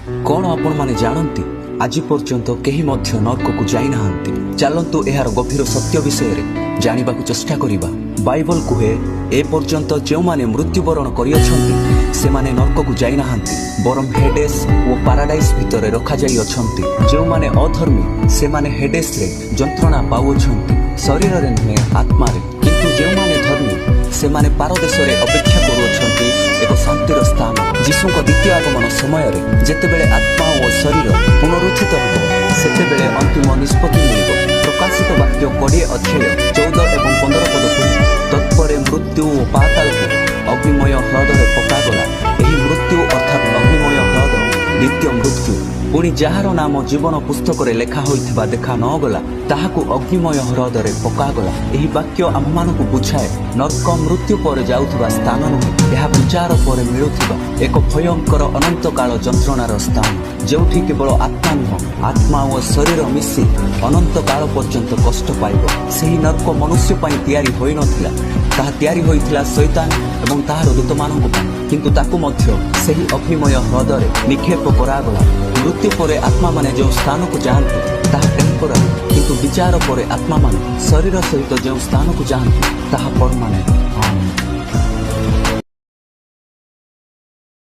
କ'ଣ ଆପଣମାନେ ଜାଣନ୍ତି, ଆଜି ପର୍ଯ୍ୟନ୍ତ କେହି ମଧ୍ୟ ନର୍କକୁ ଯାଇନାହାନ୍ତି? ଚାଲନ୍ତୁ, ଏହାର ଗଭୀର ସତ୍ୟ ବିଷୟରେ ଜାଣିବାକୁ ଚେଷ୍ଟା କରିବା। ବାଇବଲ କୁହେ, ଏ ପର୍ଯ୍ୟନ୍ତ ଯେଉଁମାନେ ମୃତ୍ୟୁବରଣ କରିଅଛନ୍ତି, ସେମାନେ ନର୍କକୁ ଯାଇନାହାନ୍ତି, ବରଂ ହେଡେସ୍ ଓ ପାରାଡାଇସ୍ ଭିତରେ ରଖାଯାଇଅଛନ୍ତି। ଯେଉଁମାନେ ଅଧର୍ମୀ, ସେମାନେ ହେଡେସ୍ରେ ଯନ୍ତ୍ରଣା ପାଉଅଛନ୍ତି, ଶରୀରରେ ନୁହେଁ, ଆତ୍ମାରେ। କିନ୍ତୁ ଯେଉଁମାନେ ଧର୍ମୀ, ସେମାନେ ପାରଦେଶରେ ଅପେକ୍ଷା କରୁଅଛନ୍ତି, ଏକ ଶାନ୍ତିର ସ୍ଥାନ। ଯୀଶୁଙ୍କ ଦ୍ୱିତୀୟ ଆଗମନ ସମୟରେ ଯେତେବେଳେ ଆତ୍ମା ଓ ଶରୀର ପୁନରୁତ୍ଥିତ ହେବ, ସେତେବେଳେ ଅନ୍ତିମ ନିଷ୍ପତ୍ତି ମିଳିବ। ପ୍ରକାଶିତ ବାକ୍ୟ 20 ଅଧ୍ୟାୟ 14 ଏବଂ 15 ପଦ କୁହେ, ତତ୍ପରେ ମୃତ୍ୟୁ ଓ ପାତାଳକୁ ଅଗ୍ନିମୟ ହ୍ରଦରେ ପକାଗଲା। ଏହି ମୃତ୍ୟୁ ଅର୍ଥାତ୍ ଅଗ୍ନିମୟ ହ୍ରଦ ଦ୍ୱିତୀୟ ମୃତ୍ୟୁ। ପୁଣି ଯାହାର ନାମ ଜୀବନ ପୁସ୍ତକରେ ଲେଖା ହୋଇଥିବା ଦେଖା ନ ଗଲା, ତାହାକୁ ଅଗ୍ନିମୟ ହ୍ରଦରେ ପକାଗଲା। ଏହି ବାକ୍ୟ ଆମ୍ଭମାନଙ୍କୁ ବୁଝାଏ, ନର୍କ ମୃତ୍ୟୁ ପରେ ଯାଉଥିବା ସ୍ଥାନ ନୁହେଁ। ଏହା ବିଚାର ପରେ ମିଳୁଥିବା ଏକ ଭୟଙ୍କର ଅନନ୍ତକାଳ ଯନ୍ତ୍ରଣାର ସ୍ଥାନ, ଯେଉଁଠି କେବଳ ଆତ୍ମା ନୁହଁ, ଆତ୍ମା ଓ ଶରୀର ମିଶି ଅନନ୍ତ କାଳ ପର୍ଯ୍ୟନ୍ତ କଷ୍ଟ ପାଇବ। ସେହି ନର୍କ ମନୁଷ୍ୟ ପାଇଁ ତିଆରି ହୋଇନଥିଲା। ତାହା ତିଆରି ହୋଇଥିଲା ଶୈତାନ ଏବଂ ତାହାର ଦୂତମାନଙ୍କ ପାଇଁ। କିନ୍ତୁ ତାକୁ ମଧ୍ୟ ସେହି ଅଗ୍ନିମୟ ହ୍ରଦରେ ନିକ୍ଷେପ କରାଗଲା। ମୃତ୍ୟୁ ପରେ ଆତ୍ମାମାନେ ଯେଉଁ ସ୍ଥାନକୁ ଯାଆନ୍ତି, ତାହା ଟେମ୍ପୋରାରୀ। କିନ୍ତୁ ବିଚାର ପରେ ଆତ୍ମାମାନେ ଶରୀର ସହିତ ଯେଉଁ ସ୍ଥାନକୁ ଯାଆନ୍ତି, ତାହା ପରମାନେଣ୍ଟ। ଆମେନ୍।